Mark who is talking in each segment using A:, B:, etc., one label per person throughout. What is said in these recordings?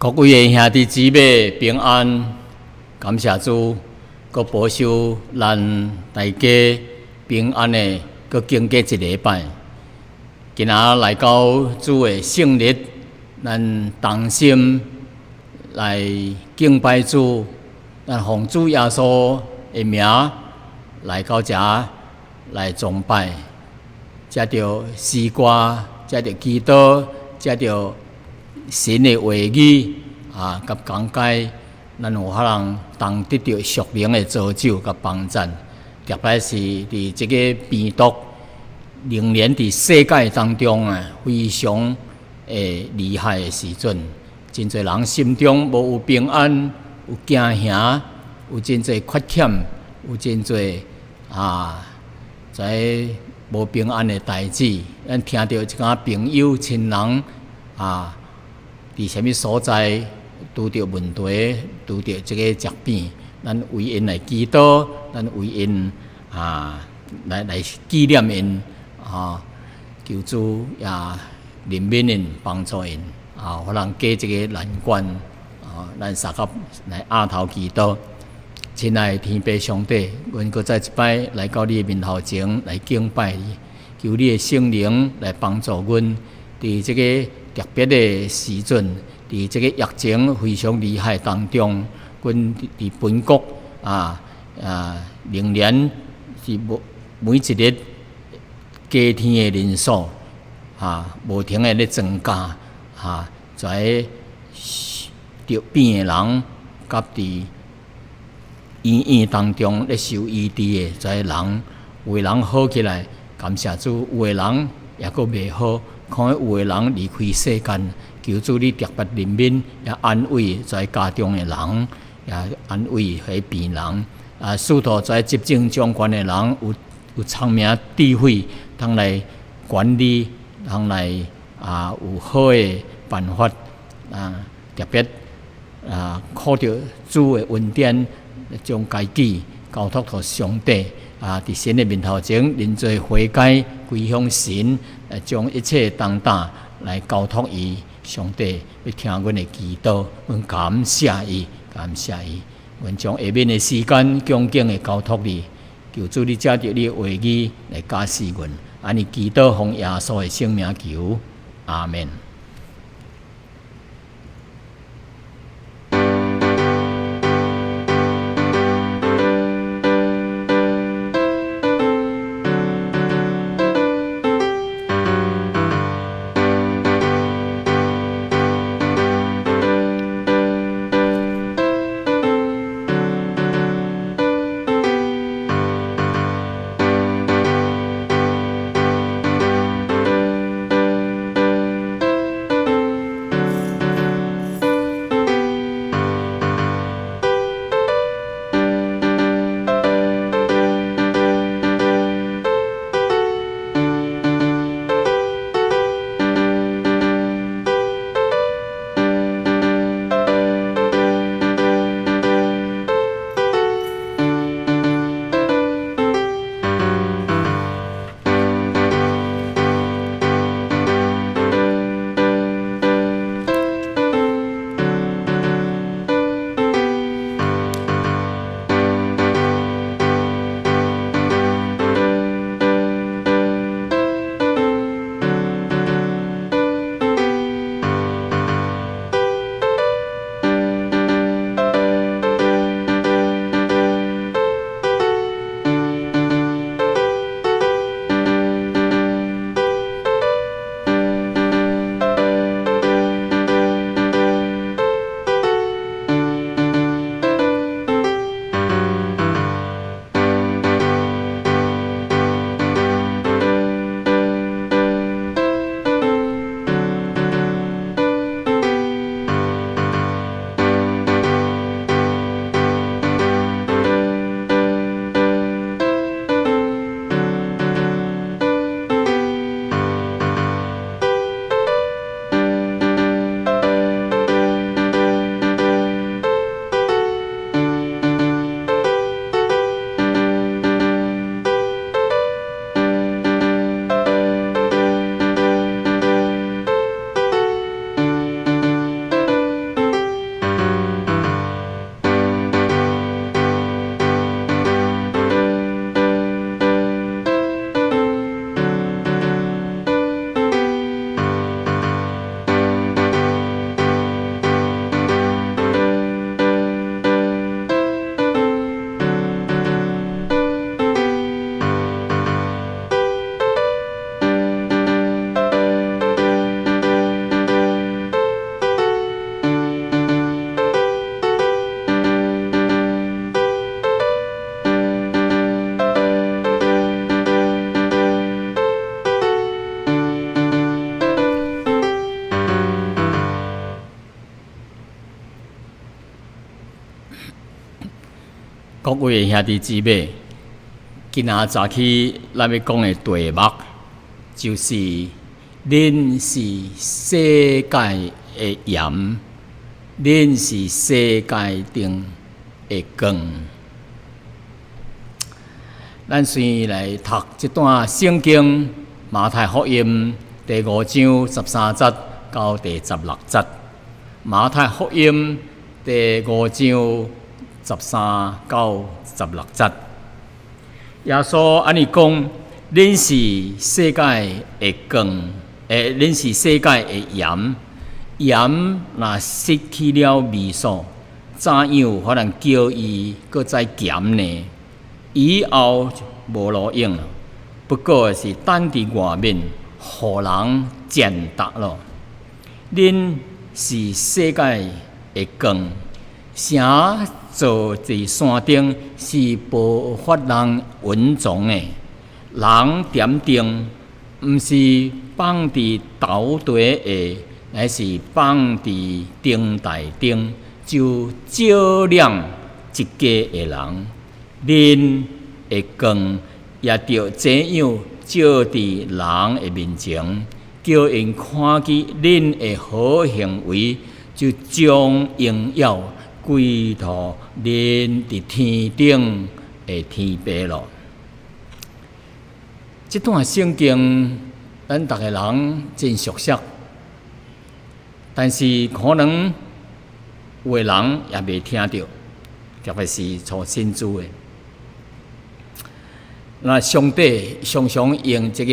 A: 各位的兄弟姊妹平安，感謝主，閣保守咱大家平安的，閣經過一禮拜。今仔來到主的聖日，咱同心來敬拜主，咱奉主耶穌的名來到遮來崇拜，藉著詩歌，藉著祈禱，藉著神的話語啊，佮講解，咱有可能同得著屬靈的造就佮幫贊。特別是佇這个病毒仍然佇世界當中啊，非常的厲害的時陣，真濟人心中無有平安，有驚嚇，有真濟缺欠，有真濟啊，在無平安的代誌。咱聽著一寡朋友親人啊，佇啥物所在拄著問題，拄著這个疾病，咱為𪜶來祈禱，咱為𪜶啊來紀念𪜶啊，求主也憐憫𪜶，幫助𪜶啊，予人過這个難關啊，咱相佮來額頭祈禱。親愛的天父上帝，阮閣再一擺來到你的面頭前來敬拜你，求你的聖靈來幫助阮，佇這个特別的時陣，佇這个疫情非常厲害當中，阮佇本國啊，仍然是無每一日加添的人數啊，無停的咧增加啊，在得病的人，佮佇醫院當中咧受醫治的這些人，有的人好起來，感謝主；有的人猶閣袂好，可能有的人離開世間，求主你特別憐憫，也安慰在家中的人，也安慰彼病人。啊，使徒在執政掌權的人有聰明智慧，通來管理，通來啊有好的辦法啊，特別啊靠著主的恩典，將家己交託予上帝啊，佇神的面頭前認罪悔改，歸向神，將一切重擔來交託伊。上帝欲聽阮的祈禱，阮感謝伊，感謝伊。阮將下面的時間恭敬的交託你，求主你藉著你的話語來教示阮。按呢祈禱奉耶穌的聖名求，阿們。各位兄弟姊妹，今仔早起咱欲講的題目就是：恁是世界的鹽，恁是世界頂的光。咱先來讀這段聖經，馬太福音第五章十三節到第十六節。馬太福音第五章十三到十六節，耶穌按呢講：恁是世界的光，恁是世界的鹽。鹽若失去了味素，怎樣法能叫伊閣再鹹呢？以後無路用，不過是擲佇外面，予人踐踏咯。恁是世界的光，城坐佇山頂是無法通隱藏的。人點燈，毋是放佇斗底下，乃是放佇燈臺頂，就照亮一家的人。恁的光也著這樣照佇人的面前，叫𪜶看見恁的好行為，就將榮耀歸予恁佇天頂的天父咯。這段聖經，咱逐个人真熟悉，但是可能有的人也未聽著，特別是初信主的。那上帝常常用這個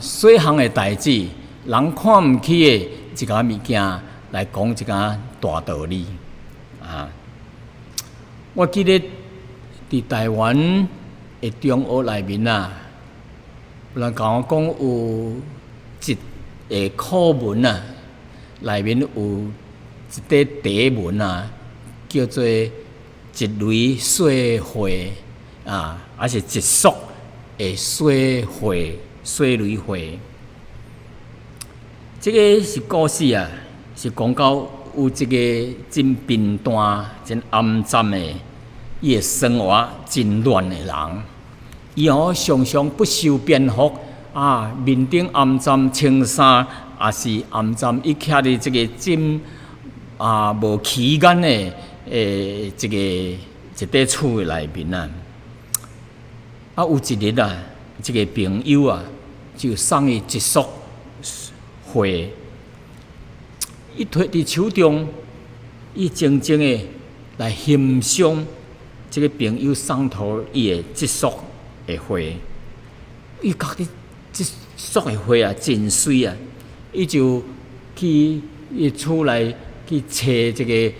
A: 細項的代誌，人看毋起的一個物件來講一個大道理啊！我記得佇台灣的中學內面啊，有人共我講有一个課文啊，內面有一塊題文啊，叫做一縷細花啊，抑是一束的細花、細蕊花。這个是故事啊，是講到有一个真貧惰、真骯髒的，伊的生活真亂的人，伊哦常常不修邊幅啊，面頂骯髒，穿衫也是骯髒，伊徛佇這个真無起眼的這个一塊厝的內面啊。啊，有一日啊，這个朋友啊，就送伊一束花，伊提佇手中，伊靜靜的來欣賞這个朋友送予伊的這束的花，伊覺得這束的花啊真媠啊，伊就去伊厝內去揣這个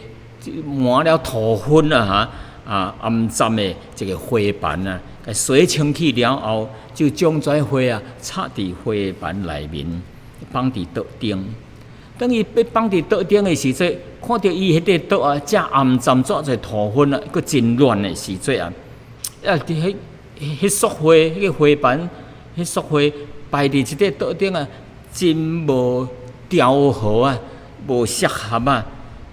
A: 滿了土粉啊哈啊骯髒的這个花盤啊，洗清氣了後，就將這花啊插佇花盤內面，放佇桌頂。當伊欲放佇桌頂的時陣，看著伊彼塊桌啊，遮骯髒，遮濟土粉啊，閣真亂的時陣啊，啊，佇彼束花，彼个花盤，彼束花擺佇這塊桌頂啊，真無調和啊，無適合啊。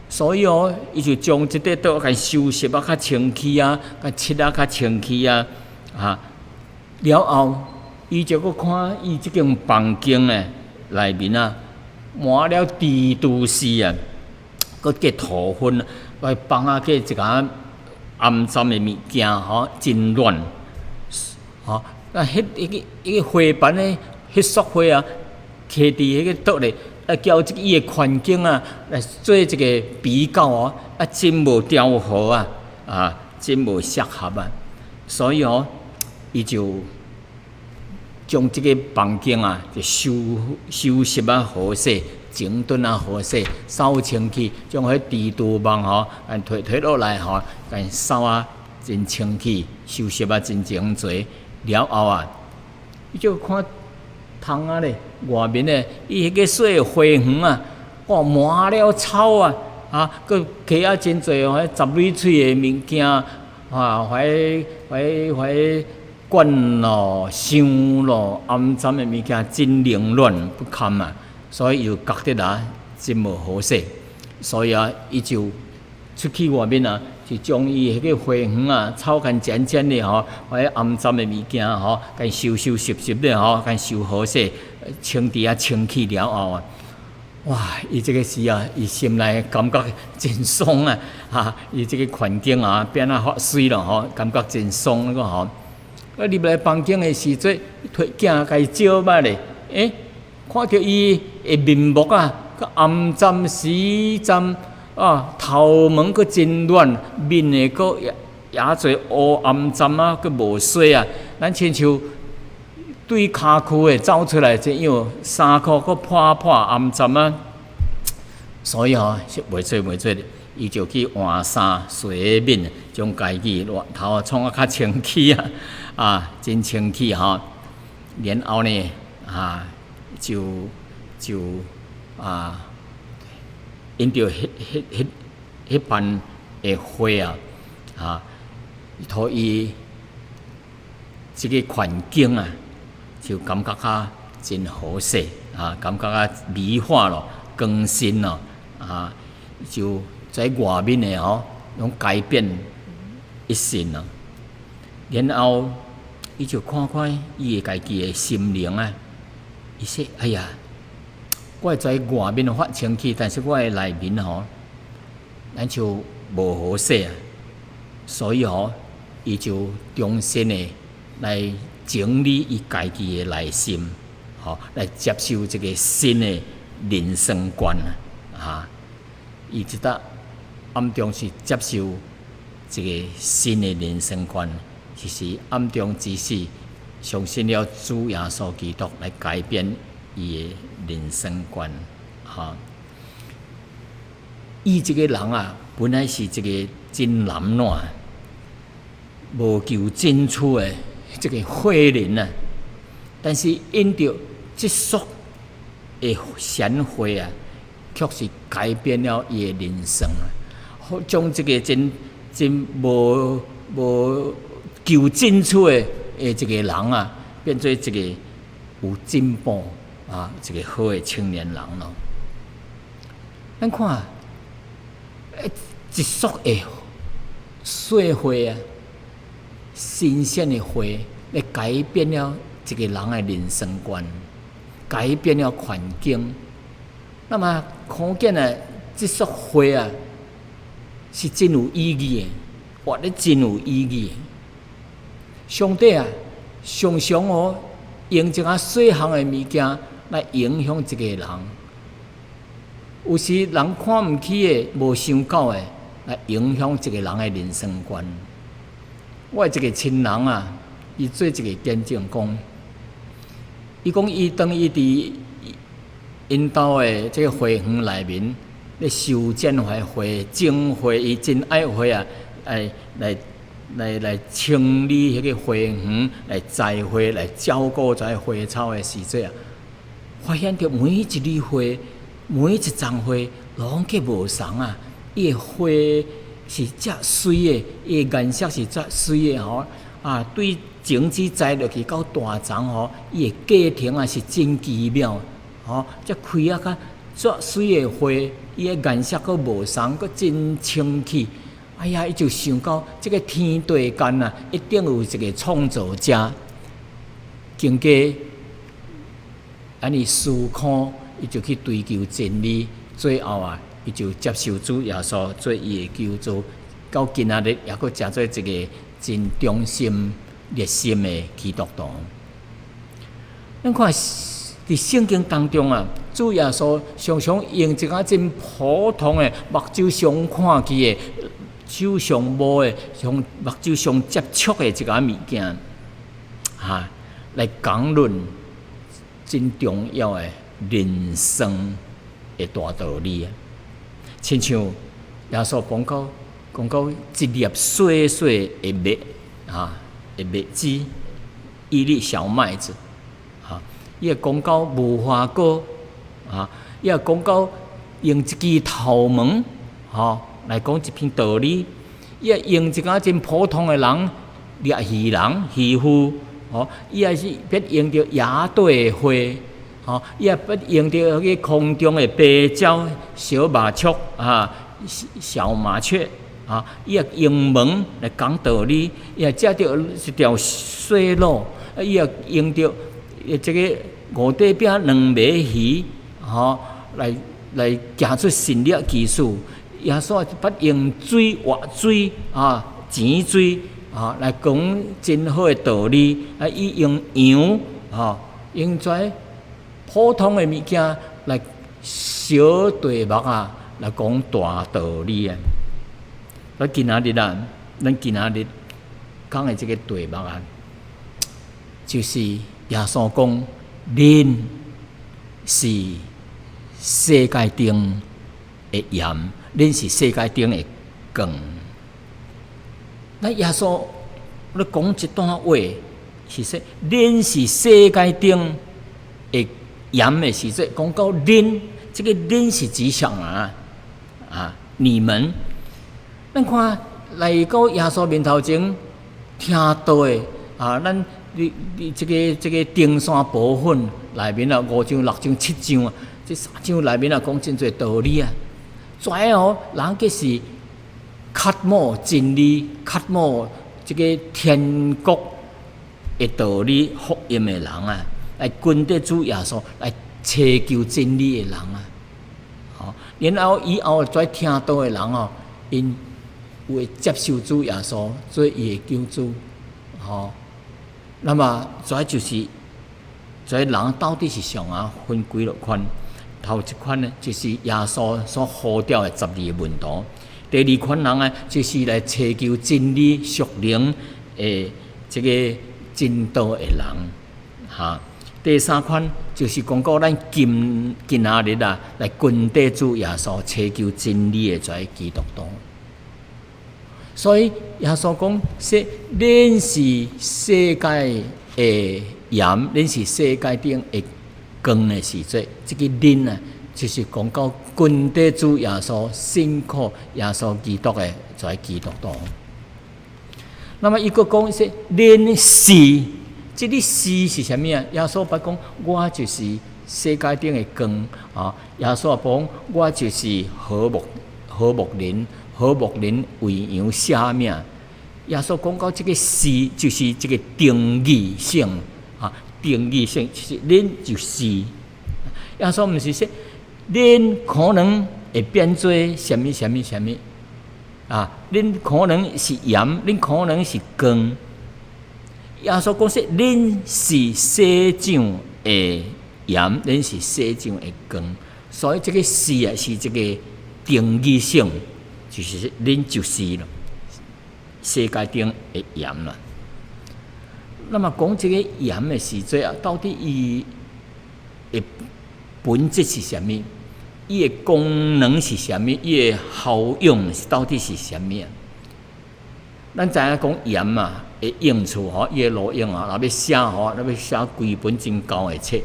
A: 所以哦，伊就將這塊桌共收拾啊較清氣啊，共拭啊較清氣啊，啊，了後，伊就閣看伊這間房間呢內面啊，滿了蜘蛛絲啊，閣加土粉，閣放啊加一个骯髒的物件吼，真亂，吼，啊，彼个花盤呢，彼束花啊，徛佇彼个桌咧，啊，交這伊的環境啊來做一个比較哦，啊，真無調和啊，啊，真無適合啊，所以哦，伊就將這个房間啊，就收收拾啊好勢，整頓啊好勢，掃清氣，將彼蜘蛛網吼，共提提落來吼，共掃啊真清氣，收拾啊真整齊。了後啊，伊就看窗仔咧，外面咧，伊彼个細花園啊，哇，滿了草啊，啊，閣加啊真濟哦，彼十蕊喙的物件，啊，彼彼彼罐咯、箱咯、骯髒的物件真凌亂不堪啊，所以伊就覺得啊，真無好勢，所以啊，伊就出去外面啊，就將伊彼個花園啊，草共剪剪的吼，彼骯髒的物件吼，共收收拾拾的吼，共收好勢，清地啊清氣了後啊，哇！伊這個時啊，伊心內感覺真爽啊！哈，伊這個環境啊變啊發媠了吼，感覺真爽那個吼。啊，入來房間的時陣，提鏡共伊照捌咧，欸，看著伊的面目啊，閣骯髒死髒。啊，頭毛閣真亂，面的閣也也濟烏骯髒啊，閣無洗啊。咱親像對跤區的走出來這樣，衫褲閣破破骯髒啊。所以吼，是袂做袂做，伊就去換衫、洗面，將家己亂頭啊創啊較清氣啊，啊，真清氣吼。然後呢，啊，就啊。因著彼番的話啊，啊，予伊這個環境啊，就感覺較真好勢啊，感覺較美化咯，更新咯，啊，就在外面的吼，攏改變一新咯。然後伊就看看伊的家己的心靈啊，伊說：哎呀！我在外面發清氣，但是我的內面吼，咱就無好勢啊。所以吼，伊就重新的來整理伊家己的內心，吼，來接受這個新的人生觀啊。哈，伊這搭暗中是接受這個新的人生觀，其實暗中只是相信了主耶穌基督來改變伊的人生觀，哈！伊這個人啊，本來是一個真懶惰、無求進取的這個廢人啊，但是因著這束的鮮花啊，卻是改變了伊的人生啊！將這個真真無求進取的的一個人啊，變做一個有進步啊，一個好的青年人咯。咱看，一束的細花啊，新鮮的花，來改變了一個人的人生觀，改變了環境。那麼可見啊，這束花啊，是真有意義的，活得真有意義的。上帝啊，常常哦，用一寡細項的物件來影響一個人。有時人看毋起的、無想到的，來影響一個人的人生觀。我的一個親人啊，伊做一個見證講，伊講伊當伊佇𪜶兜的這個花園內面咧修剪花花、種花，伊真愛花啊，來來來來清理彼個花園，來栽花，來照顧這花草的時陣啊，發現著每一蕊花、每一叢花攏閣無仝啊！伊的花是遮媠的，伊的顏色是遮媠的吼啊！對種子栽落去到大叢吼，伊的過程啊是真奇妙吼，這開啊較遮媠的花，伊的顏色閣無仝，閣真清氣。哎呀，伊就想到這個天地間啊，一定有一個創造者。經過按呢思考，伊就去追求真理，最後啊，伊就接受主耶穌做伊的救主，到今仔日猶閣成做一個真忠心熱心的基督徒。咱看佇聖經當中啊，主耶穌常常用一個真普通的目睭上看見的、手上摸的、上目睭上接觸的一個物件，哈，來講論真重要的人生的大道理啊！親像耶穌講到講到一粒細細的麥啊的麥子，一粒小麥子啊，伊會講到無花果啊，伊會講到用一支頭毛吼來講一篇道理，伊會用一個真普通的人獵魚人漁夫吼，伊也是欲用著野地的花。吼，伊也欲用著彼個空中的白鳥小麻雀啊，小麻雀啊，伊也用門來講道理，伊也藉著一條水路，啊，伊也用著這个五塊餅兩尾魚，吼，來行出神蹟奇事。耶穌也捌用水活水啊，井水啊，來講真好的道理。啊，伊用羊吼，用這普通的物件來小題目啊，來講大道理啊。咱今仔日啊，咱今仔日講的這个題目啊，就是耶穌講，恁是世界頂的鹽，恁是世界頂的光。那耶穌咧講這段話，是說恁是世界頂的鹽的時陣，講到恁，這个恁是指啥啊？啊，你們，咱看來到耶穌面頭前聽道的啊，咱你這個登山寶訓內面啊，五章、六章、七章啊，這三章內面啊，講真濟道理啊。遮哦，人計是渴慕真理、渴慕這个天國的道理、福音的人啊，來跟綴主耶穌來尋求真理的人啊。吼，然後以後再聽道的人哦，𪜶會接受主耶穌做伊的救主，吼。那麼這就是這人到底是啥啊？分幾落款？頭一款呢，就是耶穌所呼召的12个門徒；第二款人呢，就是來尋求真理、屬靈的這个真道的人，哈。第三款就是講到咱今今仔日啊，來跟綴主耶穌尋求真理的這个基督徒。所以耶穌講說：恁是世界的鹽，恁是世界頂的光的時陣，這个恁啊，就是講到跟綴主耶穌、信靠耶穌基督的這个基督徒。那麼伊閣講說：恁是，這个是是啥物啊？耶穌捌講，我就是世界頂的光啊！耶穌也講，我就是和睦人，和睦人為羊捨命。耶穌講到這个是，就是這个定義性啊，定義性就是恁就是。耶穌毋是說恁可能會變做啥物啥物啥物啊？恁可能是鹽，恁可能是光。耶穌講說，恁是世上的鹽，恁是世上的光。所以這个是啊，是這个定義性，就是恁就是咯，世界頂的鹽啦。那麼講這个鹽的時陣啊，到底伊的本質是啥物？伊的功能是啥物？伊的效用到底是啥物啊？咱知影講鹽啊的用處吼，伊的路用啊，若欲寫吼，若欲寫規本真厚的冊。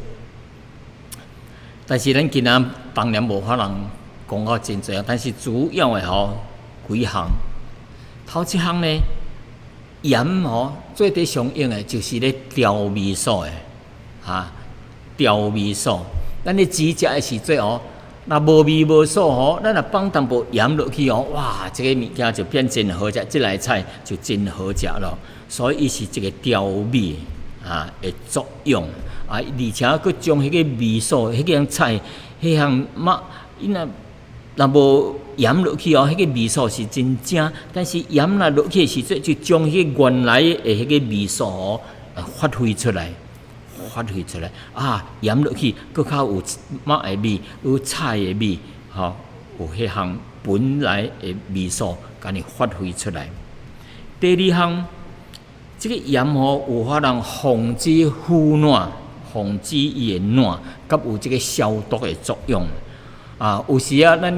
A: 但是咱今仔當然無法通講到真濟啊，但是主要的吼幾項。頭一項呢，鹽吼做佇常用的，就是咧調味素的，哈，調味素。咱咧煮食的時陣吼，若無味無素吼，咱若放淡薄鹽落去吼，哇，這个物件就變真好食，這道菜就真好食咯。所以伊是一个調味啊的作用啊，而且閣將彼个味素、彼樣菜、彼項肉，伊若無鹽落去哦，彼个味素是真正，但是鹽若落去的時陣，就將彼个原來的彼个味素哦發揮出來。發揮出來啊！鹽落去，閣較有肉的味，有菜的味，吼，有彼項本來的味素，共伊發揮出來。第二項，這个鹽吼有法通防止腐爛，防止伊會爛，佮有這个消毒的作用。啊，有時啊，咱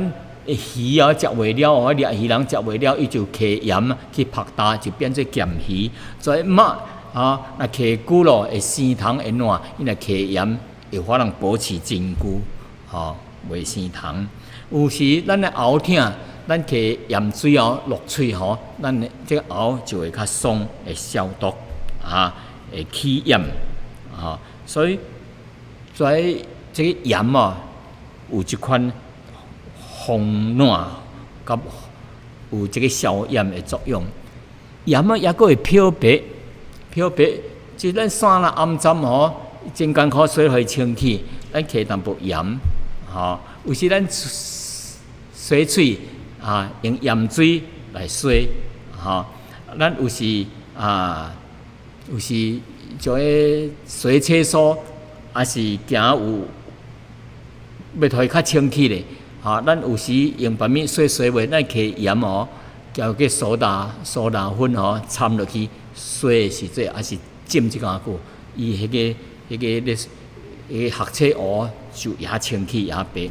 A: 魚啊食袂了哦，掠魚人食袂了，伊就加鹽去曝焦，就變做鹹魚。所以肉啊，若囥久咯，會生蟲會爛，伊若加鹽，會法通保持真久，吼，袂生蟲。有時咱的喉疼，咱加鹽水哦，落喙吼，咱的這个喉就會較爽，會消毒，啊，會起炎，啊，所以這這个鹽啊，有這款防爛、佮有這个消炎的作用。鹽啊，抑閣會漂白，漂白，就咱衫若骯髒吼，真艱苦洗予伊清氣，咱加淡薄鹽，吼，有時咱洗喙啊，用鹽水來洗，吼，咱有時啊，有時就彼洗廁所，抑是驚有欲予伊較清氣咧，吼，咱有時用別物洗洗袂，咱加鹽哦，加個蘇打蘇打粉吼，摻落去洗的時陣，抑是浸一寡久，伊彼个彼个咧，彼个學廁烏就也清氣也白。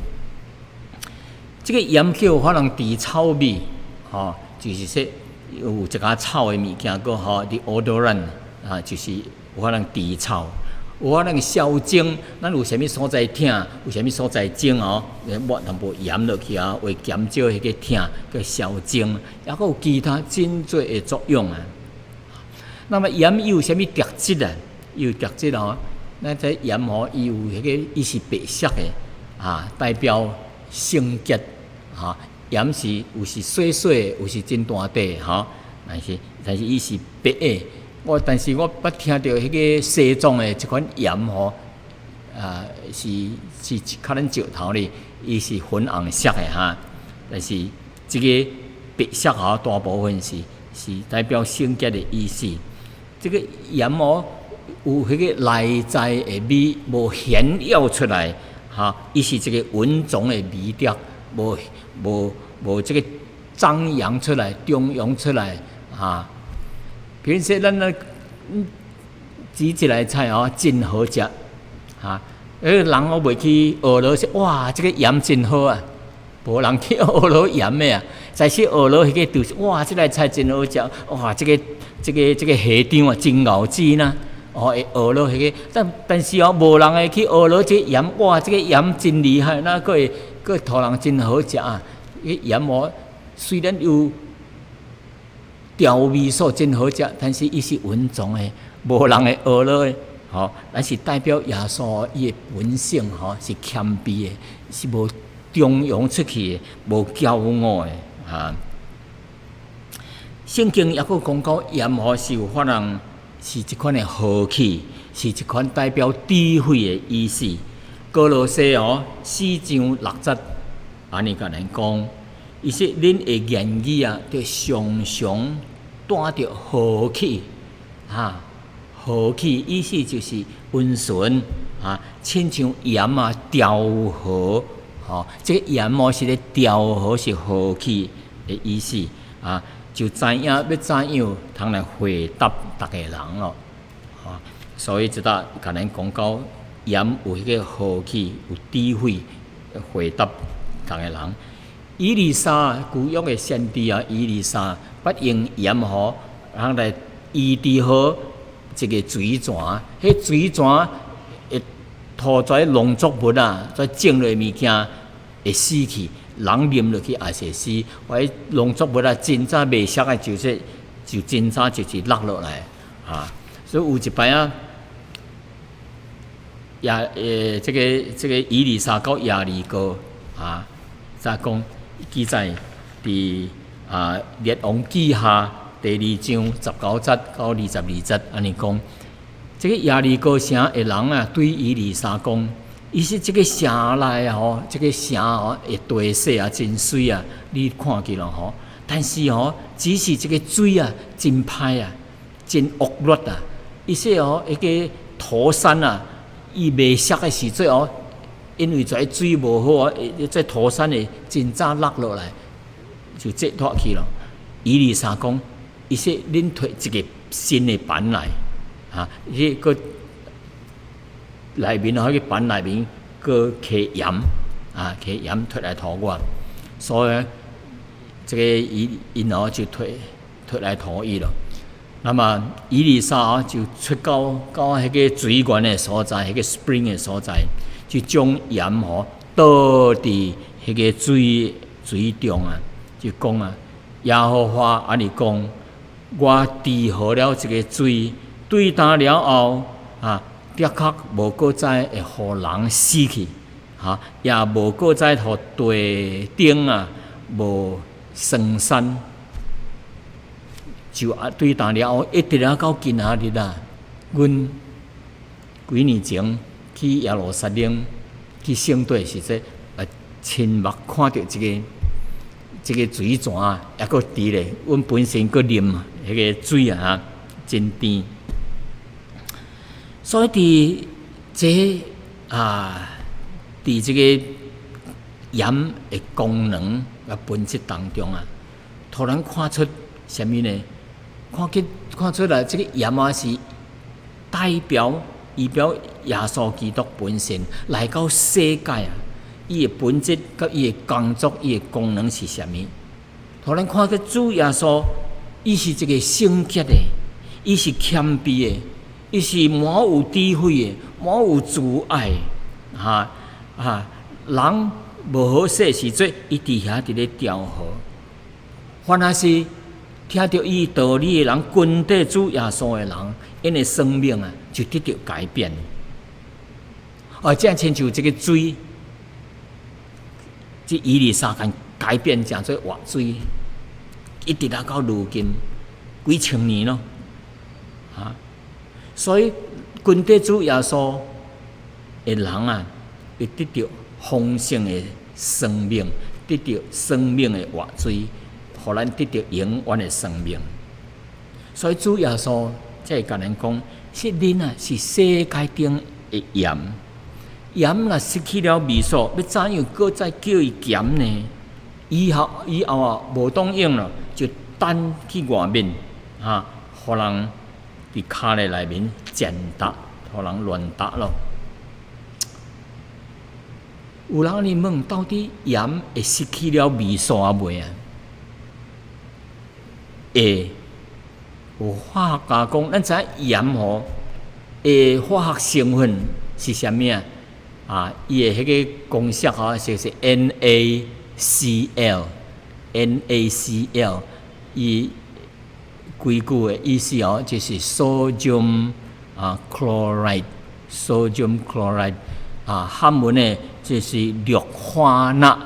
A: 這个鹽叫可能除臭味，吼，就是說有一寡臭的物件，閣吼，deodorant 啊，就是有可能除臭，有可能消腫。咱有啥物所在疼，有啥物所在腫哦，抹淡薄鹽落去啊，會減少彼個疼，閣消腫，抑閣有其他真濟的作用啊。那麼鹽伊有啥物特質啊？伊有特質哦，咱這鹽吼，伊有彼個，伊是白色的，啊，代表聖潔。哈，鹽是有時細細的，有時真大塊，吼，但是伊是白的。但是我捌聽著彼个西藏的這款鹽吼，啊，是較咱石頭咧，伊是粉紅色的哈。但是這个白色吼，大部分是代表聖潔的意思。這个鹽哦，有彼个內在的美無顯耀出來，哈，伊是一个隱藏的美德。無這个張揚出來、張揚出來，啊！比如說，咱咧煮一个菜哦，真好食，哈！人哦袂去學落說，哇，這个鹽真好啊！無人去學落鹽的啊，在是學落彼个就是，哇，這个菜真好食，哇，這個蝦腸啊真𠢕水呢，哦，會學落彼个，但是哦，無人會去學落這個鹽，哇，這個鹽真厲害，那閣會閣予人真好食啊！彼鹽哦，雖然有調味素真好食，但是伊是隱藏的，無人會學落的，吼，咱是代表耶穌伊的本性，吼，是謙卑的，是無張揚出去的，無驕傲的，哈。聖經抑閣講到鹽吼是有可能是一款的和氣，是一款代表智慧的意思。歌羅西哦，四章六節，按呢共咱講，伊說恁的言語啊，著常常帶著和氣，哈，和氣意思就是溫順，啊，親像鹽啊調和，吼，這个鹽哦是咧調和，是和氣的意思，啊，就知影欲怎樣通來回答逐个人咯，哈，所以這搭共咱講到鹽有彼個和氣，有智慧回答逐个人。以利沙舊約的先知啊，以利沙捌用鹽吼，通來醫治好一个水泉，彼水泉會塗在農作物啊，在種落物件會死去，人啉落去也是會死。或者農作物啊，真早袂熟的，就是就真早就是落落來啊。所以有一擺啊，這個以利沙到耶利哥啊，再講記載佇啊列王紀下第二章19節到22節，按呢講，這个耶利哥城的人啊，對以利沙講，伊說這个城內啊吼，這个城吼會地勢啊真媠啊，你看見了吼，但是吼，只是這个水啊真歹啊，真惡劣啊，伊說吼，彼个土山啊，伊袂熟的時陣哦，因為這水無好啊，這土山會真早落落來，就擠脫去咯。以利沙講，伊說恁提一个新的盤來，哈，彼个內面彼个盤內面閣加鹽，啊，加鹽提來予我，所以這个伊𪜶哦就提來予伊咯。那麼以利沙就出到彼个水源的所在，彼个 spring 的所在，就將鹽吼倒佇彼个水中啊，就講啊，耶和華按呢講，我治好了這个水，對今了後啊，的確無閣再會予人死去，哈，也無閣再予地頂啊無霜山，就啊對當了後，一直啊到今仔日啊，阮幾年前去耶路撒冷去聖地時陣，啊親目看著這個水泉啊，猶閣佇咧，阮本身閣啉彼個水啊，真甜。所以佇這啊，佇這個鹽的功能佮本質當中啊，予咱看出啥物呢？看見看出來，這個鹽啊是代表預表耶穌基督本身來到世界啊，伊的本質佮伊的工作、伊的功能是啥物？予咱看見主耶穌，伊是一個聖潔的，伊是謙卑的，伊是滿有智慧的，滿有慈愛，哈啊！人無好勢時陣，伊佇遐佇咧調和。反而是聽著伊道理的人，跟綴主耶穌的人，𪜶的生命啊，就得著改變。哦，這親像這個水，這以利沙共改變成做活水，一直啊到如今幾千年咯，啊！所以跟綴主耶穌的人啊，會得著豐盛的生命，得著生命的活水，予咱得著永遠的生命。所以主耶穌才會共咱講：是恁啊，是世界頂的鹽。鹽若失去了味素，欲怎樣閣再叫伊鹹呢？以後以後啊，無當用了，就擲去外面，哈，予人佇跤的內面踐踏，予人亂踏咯。有人咧問，到底鹽會失去了味素啊未啊？會。有化學家講，咱知影鹽吼的化學成分是啥物啊？啊，伊的彼個公式吼，就是 NaCl，NaCl，伊規句的意思哦，就是 sodium 啊 chloride，sodium chloride 啊，漢文的就是氯化鈉，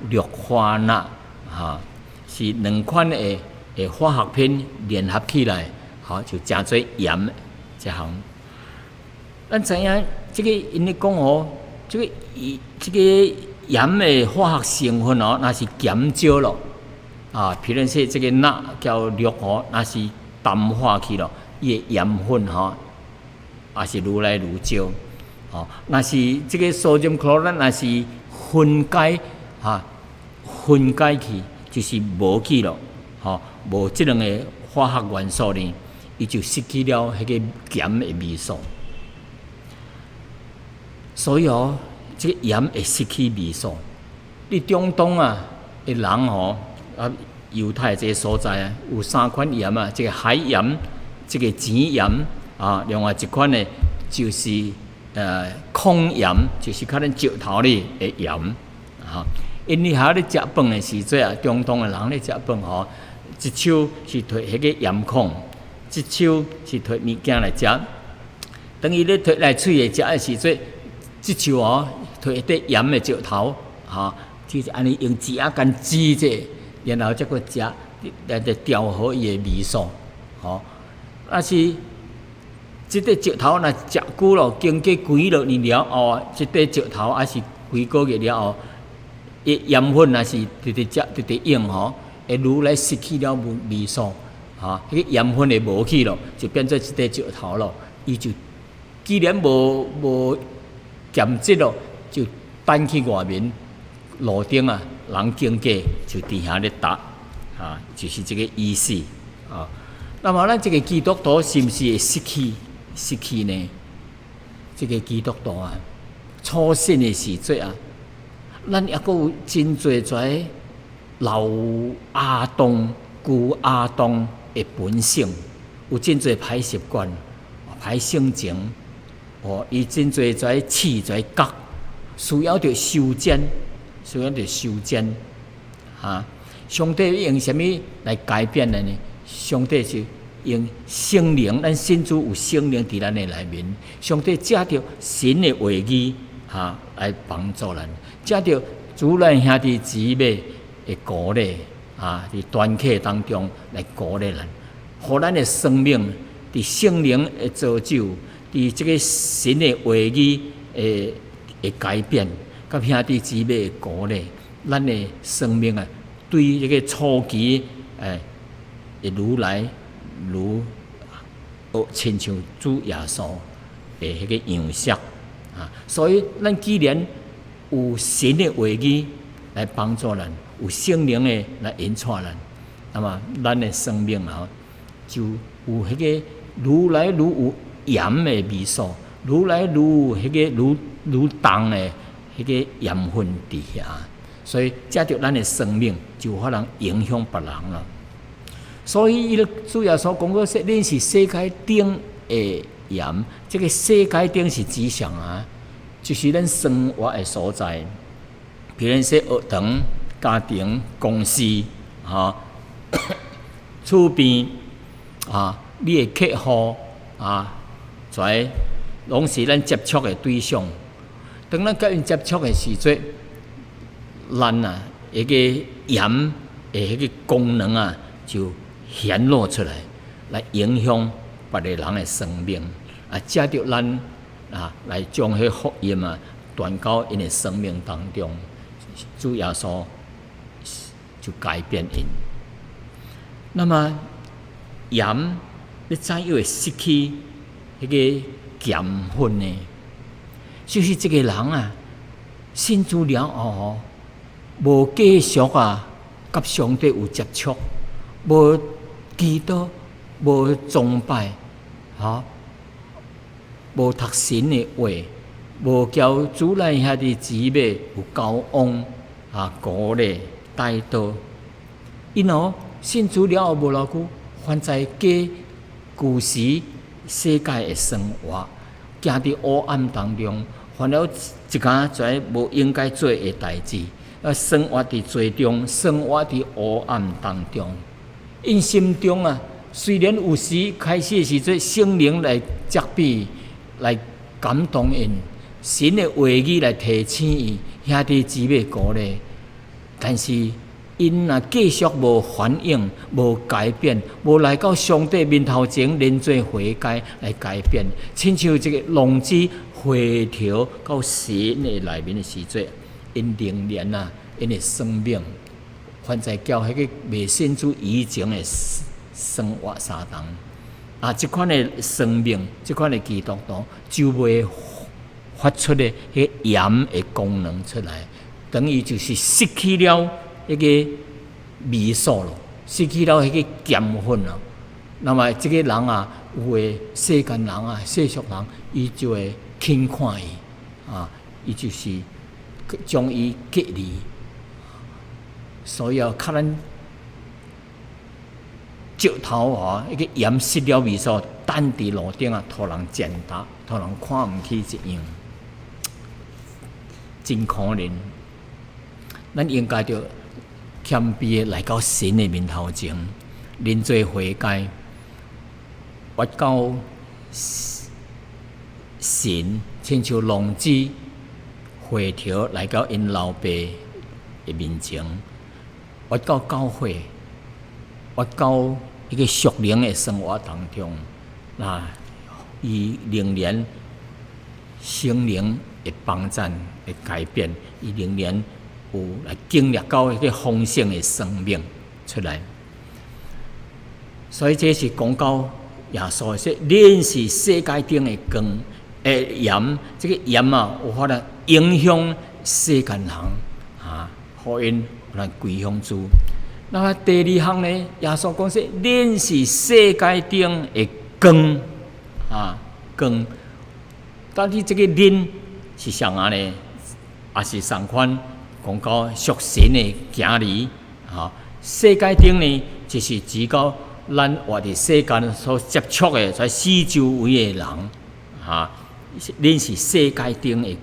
A: 氯化鈉，哈，是兩款的化學品聯合起來，好就成做鹽這項。咱知影這個𪜶咧講哦，這個伊這個鹽的化學成分哦，若是減少咯，啊，譬如說這個鈉佮氯哦，若是淡化去咯，伊的鹽分吼，也是愈來愈少。哦，若是這個 sodium chloride 若是分解哈，分解去就是無去咯，吼，無這兩個化學元素呢，伊就失去了彼個鹹的味素。所以哦，這個鹽會失去味素。佇中東啊的人吼，啊猶太這個所在啊，有三款鹽啊，這個海鹽、這個井鹽啊，另外一款呢就是糠鹽，就是較咱石頭裡的鹽。哈，𪜶佇遐咧食飯的時陣啊，中東的人咧食飯吼，一手是提彼個鹽糠，一手是提物件來食。當伊咧提來喙來食的時陣，這手哦，提一塊鹽的石頭，吼，就是按呢用舌仔共指者，然後才閣食，來來調和伊的味素，吼。若是這塊石頭若食久咯，經過幾落年了後，這塊石頭抑是幾個月了後，伊鹽分若是直直食、直直用吼，會愈來失去了味味素，吼，彼個鹽分會無去咯，就變做一塊石頭咯。伊就既然無無鹹質咯，就擲去外面路頂啊，人經過就佇遐咧踏，啊，就是這個意思啊。那麼咱這個基督徒是毋是會失去失去呢？這個基督徒啊，初信的時陣啊，咱猶閣有真濟跩老亞當、舊亞當的本性，有真濟歹習慣、歹性情。哦，伊真濟跩刺跩角，需要著修剪，需要著修剪。哈，上帝用啥物來改變的呢？上帝是用聖靈，咱信主有聖靈佇咱的內面。上帝藉著神的話語，哈，來幫助咱；藉著主咱兄弟姊妹的鼓勵，啊，啊，佇團契當中來鼓勵咱，予咱的生命佇聖靈的造就，佇這个神的話語的改變，佮兄弟姊妹的鼓勵，咱的生命啊，對這个初期會愈來愈學親像主耶穌的彼个樣式啊！所以咱既然有神的話語來幫助咱，有聖靈的來引帶咱，那麼咱的生命啊，就有彼个愈來愈有鹽的味素，愈來愈有彼個愈愈重的彼個鹽分佇遐，所以藉著咱的生命就有法通影響別人啦。所以伊主耶穌講過說，恁是世界頂的鹽，這个世界頂是指啥啊？就是咱生活的所在，比如說學堂、家庭、公司、吼、厝邊啊，你的客戶啊，這攏是咱接觸的對象。當咱佮𪜶接觸的時陣，咱啊，彼个鹽的彼个功能啊，就顯露出來，來影響別个人的生命。啊，藉著咱啊，來將彼福音啊傳到𪜶的生命當中，主耶穌就改變𪜶。那麼鹽欲怎樣會失去彼个鹹分呢？就是這个人啊，信主了後吼，無繼續啊，佮上帝有接觸，無祈禱，無崇拜，吼，無讀神的話，無交主內兄弟姊妹有交往啊，鼓勵帶導。𪜶哦，信主了後無偌久，還在過舊時世界的生活，行佇黑暗當中，犯了一寡這無應該做的代誌，啊，生活佇罪中，生活佇黑暗當中。𪜶心中啊，雖然有時開始的時陣，聖靈來責備，來感動𪜶，神的話語來提醒伊，兄弟姊妹鼓勵，但是𪜶若繼續無反應、無改變、無來到上帝面頭前認罪悔改來改變，親像這个浪子回頭到神的內面的時陣，𪜶仍然啊，𪜶的生命還在佮彼个未信主以前的生活相同。啊，這款的生命，這款的基督徒就袂發出的彼个鹽的功能出來，等於就是失去了彼个味素咯，失去了彼个鹹分咯。那麼這个人啊，有的世間人啊，世俗人，伊就會輕看伊，啊，伊就是將伊隔離。所以啊，較咱石頭啊，彼个鹽失了味素，擲佇路頂啊，予人踐踏，予人看毋起一樣，真可憐。咱應該著謙卑的來到神的面頭前，認罪悔改，活到神親像浪子回頭來到𪜶老爸的面前，活到教會，活到彼个屬靈的生活當中，那伊仍然聖靈會幫贊，會改變，伊仍然有來經歷到彼个豐盛的生命出來。所以這是講到耶穌說：恁是世界頂的光，的鹽，這个鹽啊，有法通影響世間人啊，予𪜶來歸向主。那麼第二項呢？耶穌講說：恁是世界頂的光啊，光。到底這个恁是啥啊呢？也是仝款講到屬神的囝兒，哈。世界頂呢，就是指到咱活佇世間所接觸的，在四周圍的人，哈。恁是世界頂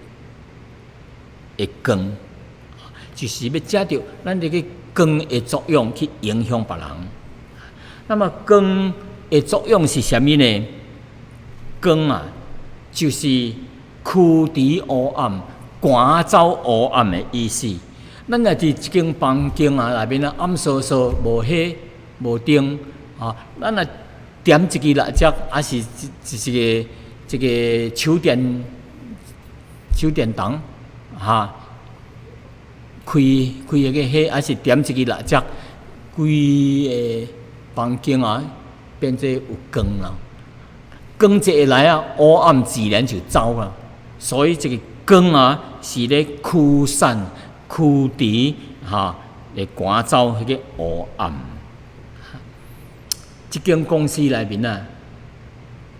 A: 的光，就是欲藉著咱這个光的作用去影響別人。那麼光的作用是啥物呢？光啊，就是驅除黑暗、趕走黑暗的意思。咱若佇一間房間啊內面啊暗嗍嗍，無火無燈啊，咱若點一支蠟燭，抑是一個這個手電筒，哈，開開彼個火，抑是點一支蠟燭，規個房間啊變做有光啦。光一下來啊，烏暗自然就走啦。所以這個光啊，是咧驅散、驅除，哈，來趕走彼個烏暗。這間公司內面啊，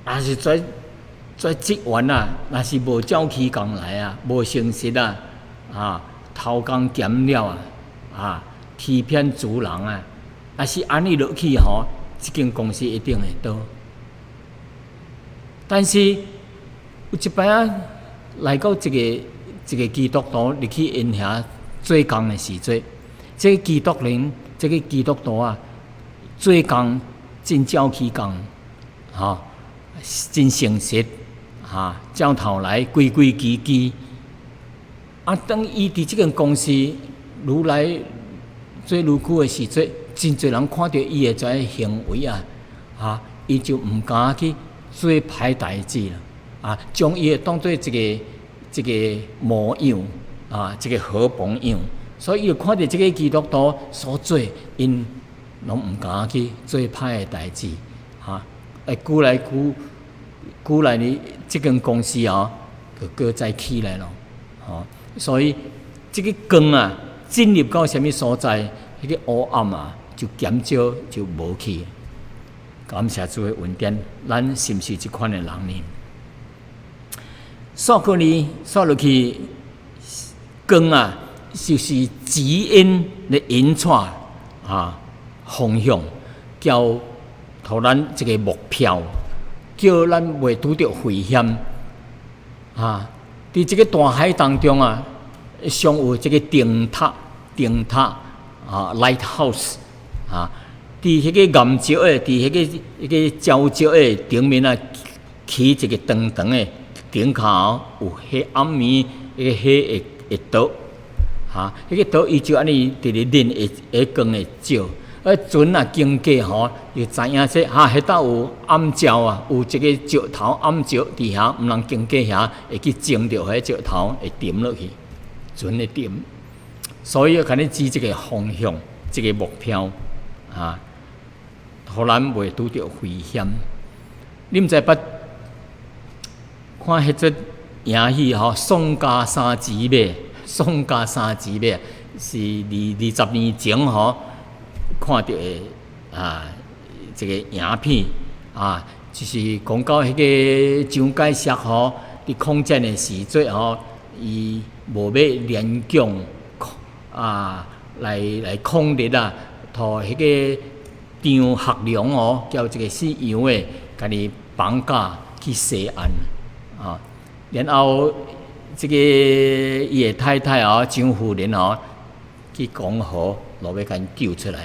A: 若是做做職員啊，若是無照起工來啊，無誠實啊，啊，偷工減料啊，啊，欺騙主人啊，若是按呢落去吼，這間公司一定會倒。但是有一擺仔來到一個一個基督徒入去𪜶遐做工的時陣，這個基督人，這個基督徒啊，做工真照起工，吼，真誠實，哈，照頭來規規矩矩。啊，當伊佇這間公司愈來做愈久的時陣，真濟人看著伊的這个行為啊，哈，伊就毋敢去做歹代誌啦，啊，將伊會當做一個一個模樣，啊，一個好榜樣。所以伊就看著這個基督徒所做，𪜶攏毋敢去做歹的代誌，哈，會久來久，久來呢，這間公司哦，就閣再起來咯，吼，所以這個光啊，進入到啥物所在，彼個烏暗啊，就減少就無去。感謝主的恩典，咱是毋是這款的人呢？煞過呢，煞落去光啊，就是指引的引帶啊方向，交予咱一個目標，叫咱袂拄著危險啊！佇這個大海當中啊，常有這個燈塔，燈塔啊，lighthouse 啊，佇彼個岩石的，佇彼個彼個礁石的頂面啊，起一個長長的頂跤，有彼暗暝彼個火會會倒，哈，彼個島伊就按呢佇咧練會會光會照。啊，船若經過吼，就知影說哈，彼搭有暗礁啊，有一個石頭暗石佇遐，毋通經過遐，會去撞著彼石頭，會沉落去，船會沉。所以共你指這個方向，這個目標啊，予咱袂拄著危險。你毋知捌看彼齣影戲吼，宋家三姊妹，宋家三姊妹是二二十年前吼看著的啊，這個影片啊，就是講到彼個蔣介石吼，佇抗戰的時陣吼，伊無欲聯共啊來來抗日啊，予彼個張學良哦，叫一個姓楊的，共伊綁架去西安啊，然後這個伊的太太哦，張夫人哦，去講和，落欲共𪜶救出來。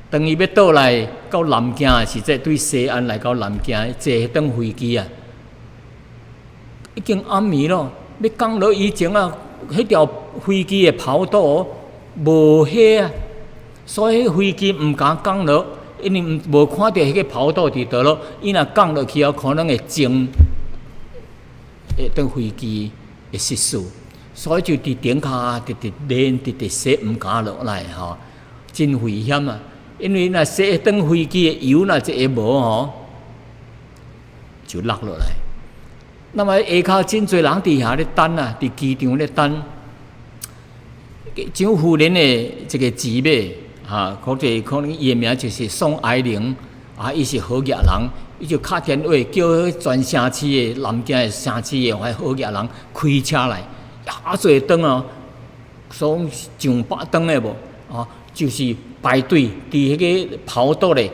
A: 當伊欲倒來到南京的時陣，對西安來到南京，坐彼轉飛機啊，已經暗暝咯，欲降落以前啊，彼條飛機的跑道無火啊，所以彼飛機毋敢降落，因為毋無看著彼個跑道佇佗落，伊若降落去後，可能會撞彼轉飛機會失事，所以就佇頂跤直直練，直直踅，毋敢落來吼，真危險啊！因為若踅彼轉飛機的油若一下無吼，就落落來。那麼下跤真濟人佇遐咧等啊，佇機場咧等。蔣夫人的一個姊妹，哈，或者可能伊的名就是宋靄齡，啊，伊是好額人，伊就敲電話叫全城市的南京的城市的彼好額人開車來，遐濟轉哦，總上百轉的無，啊，就是排隊佇彼個跑道咧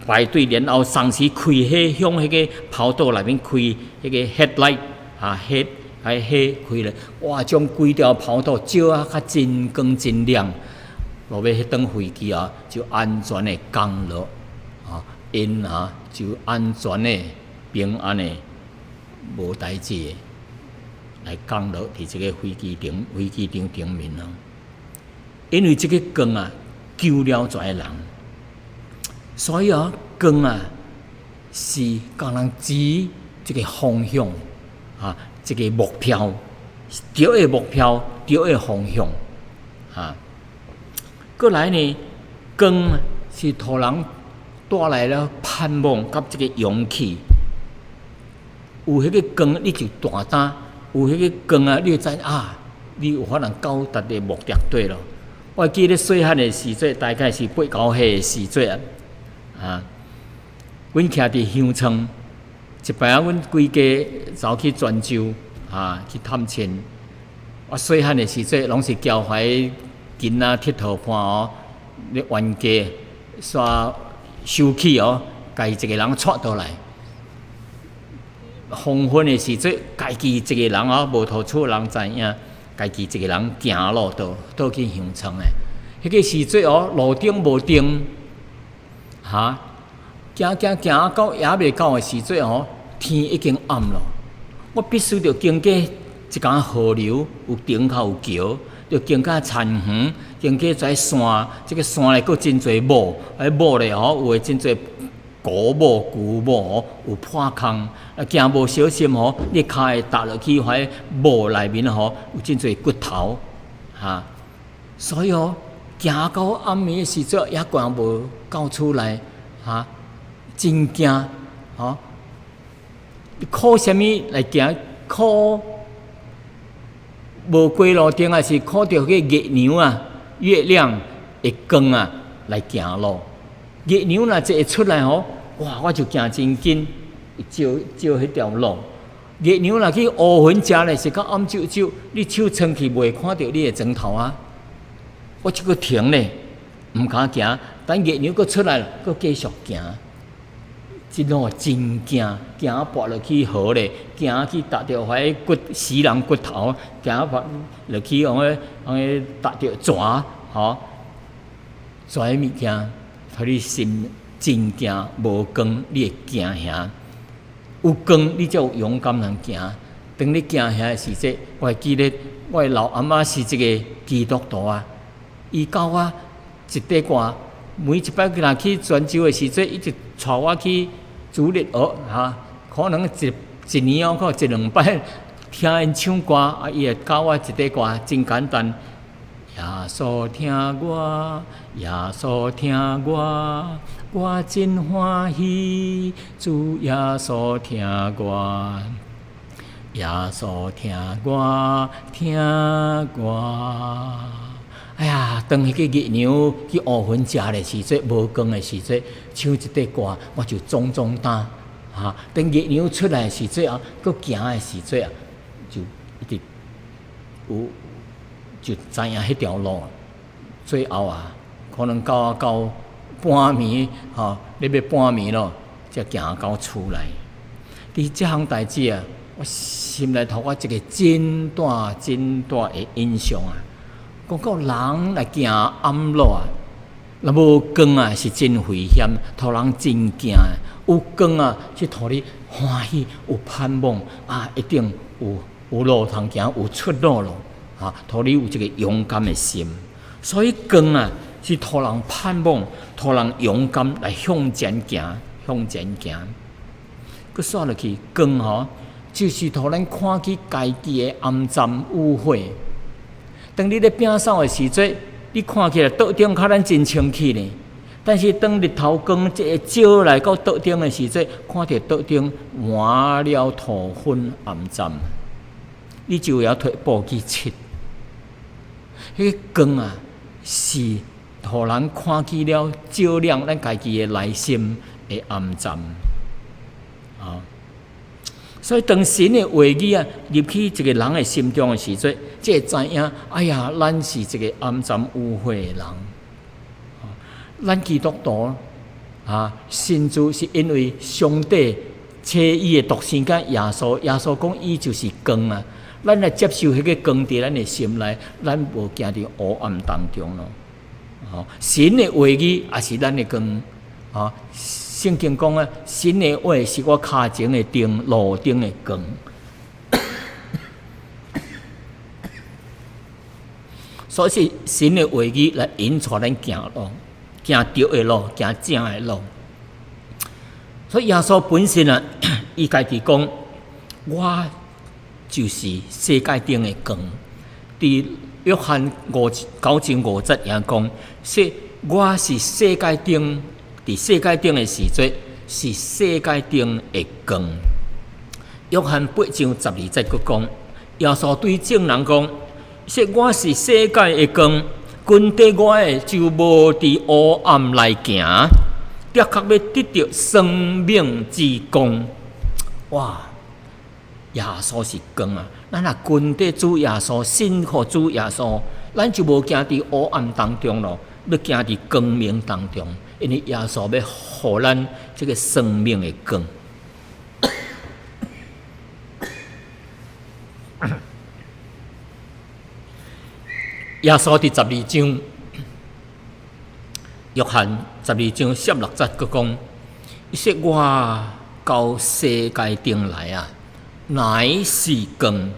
A: 排隊，然後同時開火向彼個跑道內面開彼個 headlight 啊，火彼火開咧，哇！將規條跑道照啊較真光真亮，落尾彼轉飛機啊就安全的降落，啊，𪜶啊就安全的平安的無代誌的來降落佇這個飛機場飛機場頂面啊。因為這個光啊，救了遮濟人。所以啊，光啊是共人指一個方向啊，一個目標，對的目標，對的方向啊。過來呢，光是予人帶來了盼望佮這個勇氣。有彼個光，你就大膽；有彼個光啊，你就知啊，你有可能到達的目的地咯。我記得細漢的時陣，大概是八九歲的時陣啊，啊，阮徛佇鄉村，一擺仔阮規家走去泉州啊去探親。我細漢的時陣，攏是交懷囡仔𨑨迌伴哦，咧冤家煞收起哦，家己一個人𤆬倒來。黃昏的時陣，家己一個人哦，無予厝人知影，家己一個人行路倒倒去鄉村的。彼個時陣哦，路頂無燈，哈，行行行到猶未到的時陣哦，天已經暗咯。我必須著經過一間河流，有頂較有橋，著經過田園，經過這山，這個山內閣真濟霧，彼霧咧吼，有的真濟古霧、舊霧吼，有破空，啊，行無小心吼，你跤會踏落去彼霧內面吼，有真濟骨頭，哈，所以哦，行到暗暝的時陣，猶閣無到厝內，哈，真驚，吼，你靠啥物來行？靠無街路燈，還是靠著彼個月娘啊、月亮的光啊來行路？月娘若一會出來吼，哇！我就行真緊，照照彼條路。月娘若去烏雲遮咧，是較暗糭糭，你手撐去袂看著你的妝頭啊！我這閣停咧，毋敢行。等月娘閣出來，閣繼續行。這路真驚，驚跋落去河咧，驚去踏著彼骨死人骨頭，驚跋落去予予踏著蛇，吼！遮物件，予你心真驚，無光你會驚嚇。有光你才有勇敢通行。當你行遐的時陣，我會記得我的老阿嬤是一個基督徒啊，伊教我一塊歌，每一擺若去泉州的時陣，伊就帶我去主日學哈，可能一一年哦，可一兩擺聽𪜶唱歌，啊，伊會教我一塊歌，真簡單。耶穌疼我，耶穌疼我，我真歡喜，主耶穌疼我，耶穌疼我，疼我。哎呀，當彼個月娘去烏雲遮的時陣，無光的時陣，唱這塊歌，我就壯壯膽。哈，當月娘出來的時陣啊，閣行的時陣啊，就一直有就知影彼條路。最後啊，可能到到半暝，吼，咧欲半暝咯，才行到厝內。佇這項代誌啊，我心內予我一個真大真大的印象啊！講到人來行暗路啊，若無光啊，是真危險，予人真驚。有光啊，是予你歡喜，有盼望啊，一定有有路通行，有出路咯，啊，予你有這個勇敢的心。所以光啊，是予人盼望，予人勇敢來向前行，向前行。閣煞落去，光吼，就是予咱看見家己的骯髒污穢。當你咧摒掃的時陣，你看起來桌頂較咱真清氣呢。但是當日頭光這個照來到桌頂的時陣，看著桌頂滿了塗粉骯髒，你就會曉提布去拭。彼個光啊，是予人看見了照亮咱家己的內心的骯髒。啊！所以當神的話語啊入去一個人的心中的時陣，才會知影，哎呀，咱是一個骯髒污穢的人。咱基督徒啊，信主是因為上帝差伊的獨生囝耶穌，耶穌講伊就是光啊。咱來接受彼個光佇咱的心內，咱無行佇黑暗當中咯。神的話語也是咱的光。啊，聖經講啊，神的話是我跤前的燈，路頂的光。所以神的話語來引帶咱行路，行對的路，行正的路。所以耶穌本身啊，伊家己講，我就是世界頂的光。佇約翰9章5節也講，說我是世界頂，佇世界頂的時陣是世界頂的光。約翰8章12節閣講，耶穌對眾人講，說我是世界的光，跟綴我的就無佇烏暗內行，的確欲得著生命之光。哇！耶穌是光啊！咱若跟綴主耶穌，信靠主耶穌，咱就無行佇烏暗當中囉，欲行佇光明當中。因為耶穌欲予咱這个生命的光。耶穌佇十二章，約翰十二章十六節閣講：伊說我到世界頂來啊，乃是光，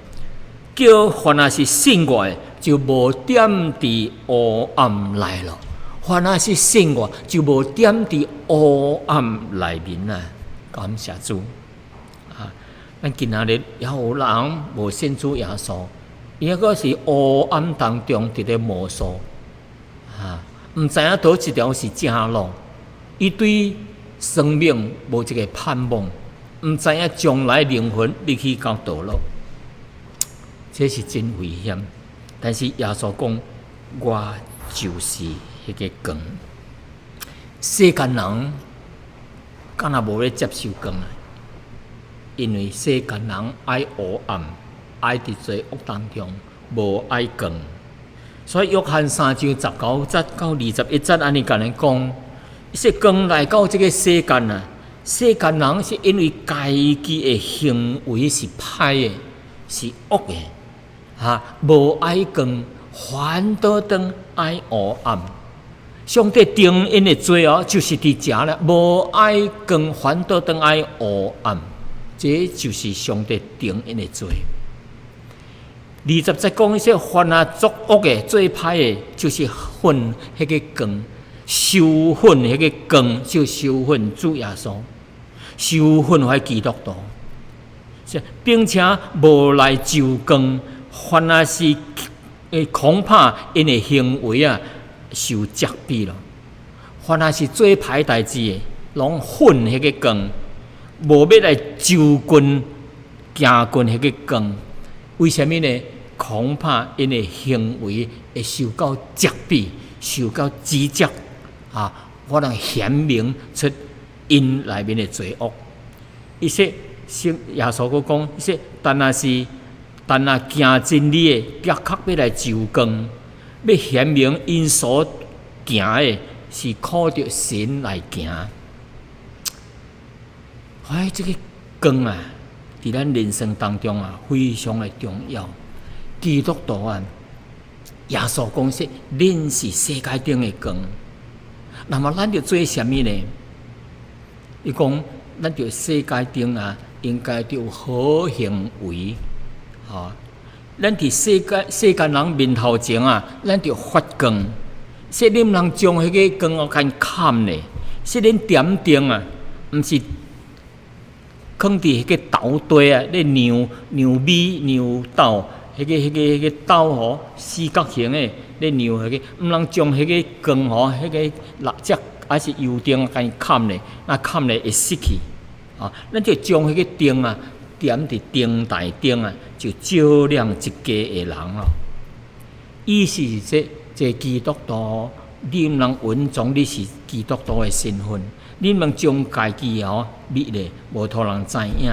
A: 叫凡若是信我的，就無踮佇烏暗內囉。凡若是信我，就無踮佇烏暗內面啊！感謝主啊！咱今仔日也有人無信主耶穌，伊猶閣是烏暗當中佇咧摸索啊，毋知影佗一條是正路，伊對生命無一个盼望。毋知影將來靈魂欲去到佗落，這是真危險。但是耶穌講，我就是彼个光。世間人敢若無咧接受光啊，因為世間人愛烏暗，愛佇罪惡當中，無愛光。所以約翰3章19節到21節按呢共咱講，說光來到這个世間啊。世間人是因為家己的行為是歹的，是惡的，哈，無愛光，反倒轉愛烏暗。上帝定𪜶的罪哦，就是佇遮啦，無愛光，反倒轉愛烏暗，這就是上帝定𪜶的罪。20節講，說凡若作惡的、做歹的，就是恨彼个光。仇恨彼个光，就仇恨主耶穌，仇恨彼基督徒，並且無來就光，反而是恐怕𪜶的行為啊受責備囉。反而是做歹代誌的，攏恨彼个光，無欲來就近行近彼个光。為啥物呢？恐怕𪜶的行為會受到責備，受到指責。啊！可能顯明出𪜶內面的罪惡。伊說，聖耶穌閣講，伊說，但若是但若行真理的，的確欲來就光，欲顯明𪜶所行的是靠著神來行。哎，這个光啊，佇咱人生當中啊，非常的重要。基督徒啊，耶穌講說，恁是世界頂的光。那麼咱著做啥物呢？伊講，咱佇世界頂啊，應該著有好行為，吼。咱佇世界世間人面頭前啊，咱著發光。說恁毋通將彼个光哦，共崁咧。說恁點燈啊，毋是囥佇彼个斗底啊，咧量量米量斗，彼个斗吼，四角形的。咧量彼个，毋通將彼个光吼，彼个蠟燭還是油燈共伊崁咧，若崁咧會熄去。啊，咱就將彼个燈啊點佇燈台頂啊，就照亮一家的人咯。意思是說，這個基督徒，你毋通隱藏你是基督徒的身份，你毋通將家己吼覕咧，無予人知影。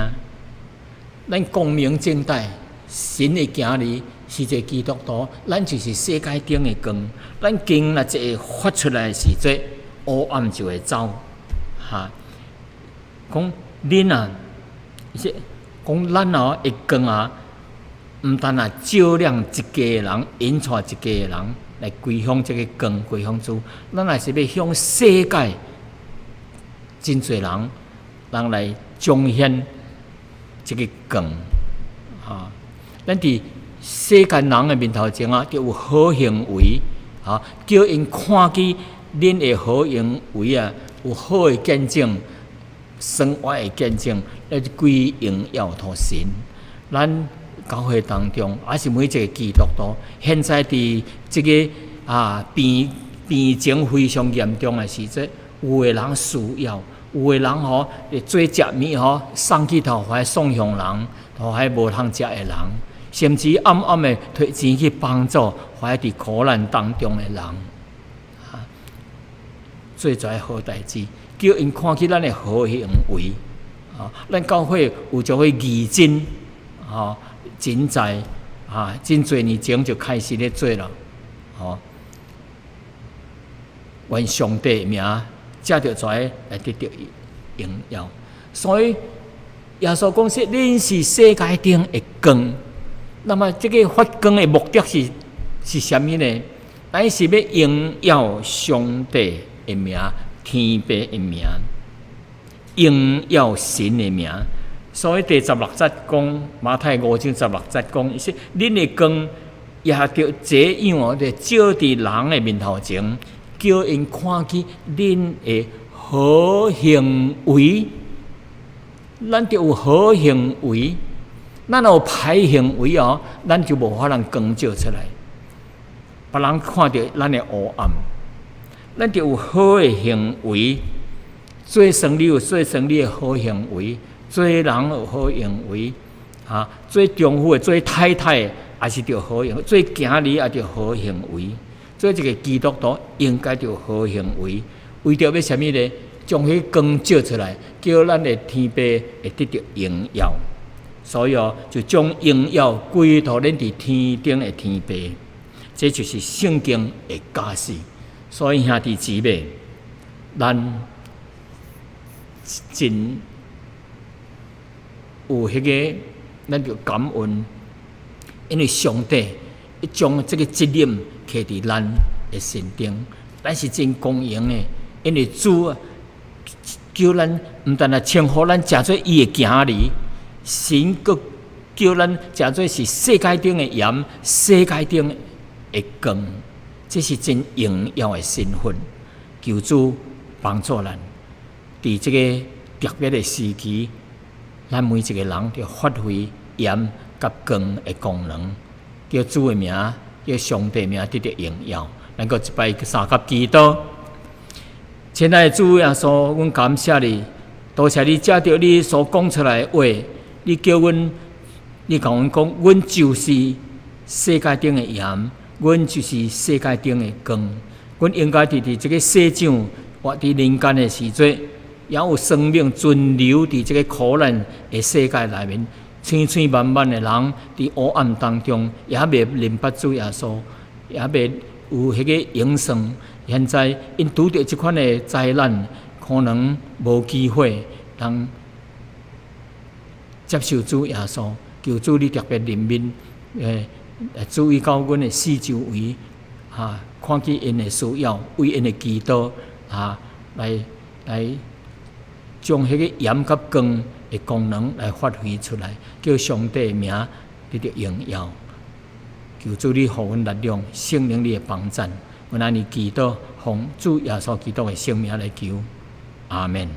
A: 咱光明正大，神的囝兒是一個基督徒，咱就是世界頂的光。咱光若一會發出來的時陣，烏暗就會走。哈，講恁啊，是講咱哦的光啊，毋但啊照亮一家人，引帶一家人來歸向這个光，歸向主。咱也是欲向世界真濟人，人來彰顯這个光。哈，咱佇世間人的面頭前啊，著有好行為，啊，叫𪜶看見恁的好行為啊，有好的見證，生活的見證，來歸榮耀予神。咱教會當中，抑是每一个基督徒，現在佇這个病情非常嚴重的時陣，有的人需要，有的人吼會做食物吼送去予遐送予人，予遐無通食的人，甚至暗暗的提錢去幫助遐佇苦難當中的人，啊，做這好代誌，叫𪜶看見咱的好行為，啊，咱教會有這個義診，吼，真在啊，真濟年前就開始咧做了，吼。願上帝的名藉著這來得著榮耀。所以耶穌講說：恁是世界頂的光。那麼這个發光的目的是啥物呢？乃是欲榮耀上帝的名，天父的名，榮耀神的名。所以第十六節講，馬太五章十六節講，伊說：恁的光也著這樣哦，就照佇人的面頭前，叫𪜶看見恁的好行為。咱著有好行為，咱若有歹行為哦，咱就無法通光照出來，別人看著咱的烏暗。咱著有好的行為，做生理有做生理的好行為，做人有好行為，啊，做丈夫的、做太太的，也是著好行，做囝兒也著好行為。做一个基督徒應該著好行為，為著欲啥物呢？將彼光照出來，叫咱的天父會得著榮耀。所以哦，就將榮耀歸予恁佇天頂的天父。這就是聖經的教示。所以兄弟姊妹，咱真有彼个，咱就感恩，因為上帝將這个責任揢佇咱的身頂，咱是真光榮的，因為主叫咱毋但係稱呼咱成做伊的囝兒，神閣叫咱成做是世界頂的鹽，世界頂的光，這是真榮耀的身份。求主幫助咱，佇這个特別的時期，咱每一个人著發揮鹽佮光的功能，叫主的名，叫上帝名得著榮耀。咱閣一擺相佮祈禱。親愛的主耶穌，阮感謝你，多謝你藉著你所講出來的話，你叫阮，你共阮講，阮就是世界頂的鹽，阮就是世界頂的光。阮應該佇佇這个世上活佇人間的時陣，也有生命存留佇這个苦難的世界內面，千千萬萬的人佇黑暗當中，也未認捌主耶穌，也未有彼个永生。現在𪜶拄著這款的災難，可能無機會通接受主耶穌。求主你特別憐憫，注意到阮的四周圍，哈，看見𪜶的需要，為𪜶的祈禱，啊，來將彼个鹽佮光的功能來發揮出來，叫上帝的名得著榮耀。求主你予阮力量，聖靈你的幫贊，阮按呢祈禱，奉主耶穌基督的聖名來求，阿門。